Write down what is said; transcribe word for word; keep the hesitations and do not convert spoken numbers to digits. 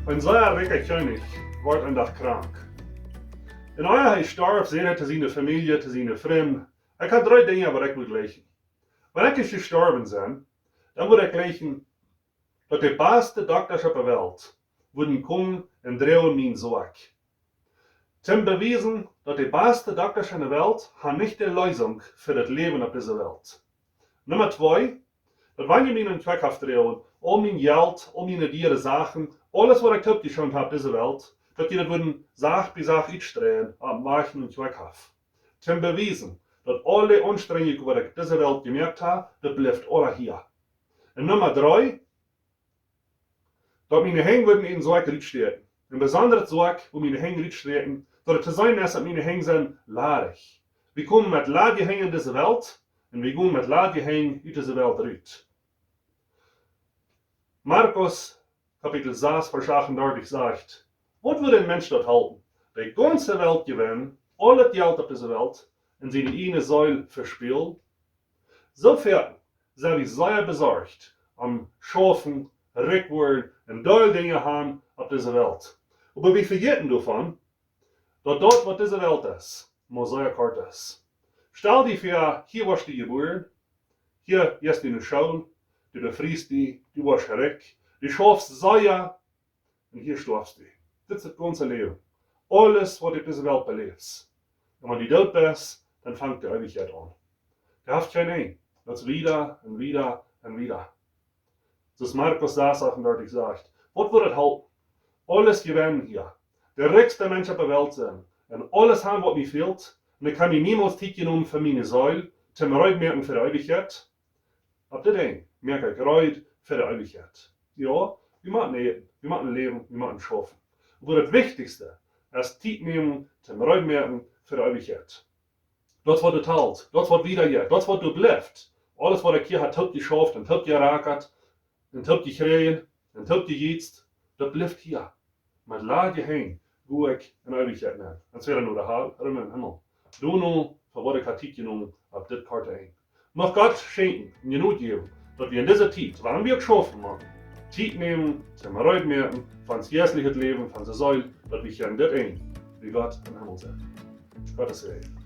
Een sea rikja Kjennich wort een Dach krank. Un ea hee storf, säd hee to siene Famielje, to siene Frind: "Ekj hab dree Dinja, waut ekj mott jleichen. Wan ekj ieescht jestorwen sie, dan wudd ekj jleichen, daut de baste Doktasch opp de Welt wudden komen un droagen mien Soak. Toom bewiesen, daut de baste Doktasch opp de Welt haben nich de Leesunk fa daut Läwen opp dise Welt. Numma twee, daut wan jie mie no de Kjoakj droagen, aul mien Jelt, aul miene diere Sachen, aules, waut ekj toopjeschauft hab opp dise Welt, daut jie daut wudden Sach bie Sach utstreien opp dän Wajch no de Kjoakj. Toom bewiesen, daut aul de Aunstrenjunk, waut ekj opp dise Welt jemoakt hab, daut blift aula hia. Un Numma dree, daut miene Henj wudden en Soak rutstäakjen. Een besondret Soak, wua miene Henj rutstäakjen, daut et to seenen es, daut miene Henj sent ladich. Wie komen met ladje Henj en dise Welt un wie gonen met ladje Henj ut dise Welt rut." Markus Kapitel sas, Varsch achtundartich sajcht: "Waut wudd een Mensch daut halpen, de gaunze Welt jewennen, aul daut Jelt opp dise Welt, un siene ieejne Seel vespälen? Soo foaken sent wie sea besorcht om schaufen, rikj woaren un deel Dinja haben opp dise Welt. Oba wie vejäten doavon, daut daut, waut dise Welt es, mau sea kort es. Stal die väa, hia woascht du jebuaren, hia jeist du no School, du befriest die, du woascht rikj, du schaufst sea, un hia stoafst du. Dit es daut gaunze Läwen. Aules, waut du opp dise Welt beläfst. Un wan du doot best, dan fangt de Eewichkjeit aun. Dee haft kjeen Enj. Daut es wieda un wieda un wieda." Soo aus Markus sas achtundartich sajcht: "Waut wudd et halpen, aules jewennen hia, de rikjsta Mensch opp de Welt sennen un aules haben, waut mie fält, un ekj hab mie niemols Tiet jenomen fa miene Seel, toom reed moaken fa de Eewichkjeit? Opp dit Enj moak ekj reed fa de Eewichkjeit." Jo, wie motten äten, wie motten läwen, wie motten schaufen. Oba daut Wichtichste es Tiet nämen toom reed moaken fa de Eewichkjeit. Daut, waut doa talt, daut, waut wieda jeit, daut, waut doa blift. Aules, waut ekj hia hab toopjeschauft un toopjerakat un toopjekjräajen un toopjejäzt, daut blift hia. Met ladje Henj go ekj en Eewichkjeit nenn. Entwäda no de Hal ooda en dän Himmel. Doano, fa waut ekj hab Tiet jenomen opp dit korte Enj. Mucht Gott schenkjen un Jnod jäwen, daut wie en dise Tiet, wan wie uk schaufen motten, Tiet nämen toom reed moaken fa ons jeistlichet Läwen, fa onse Seel, daut wie hia en dit Enj bie Gott em Himmel sent. Gottes Säajen.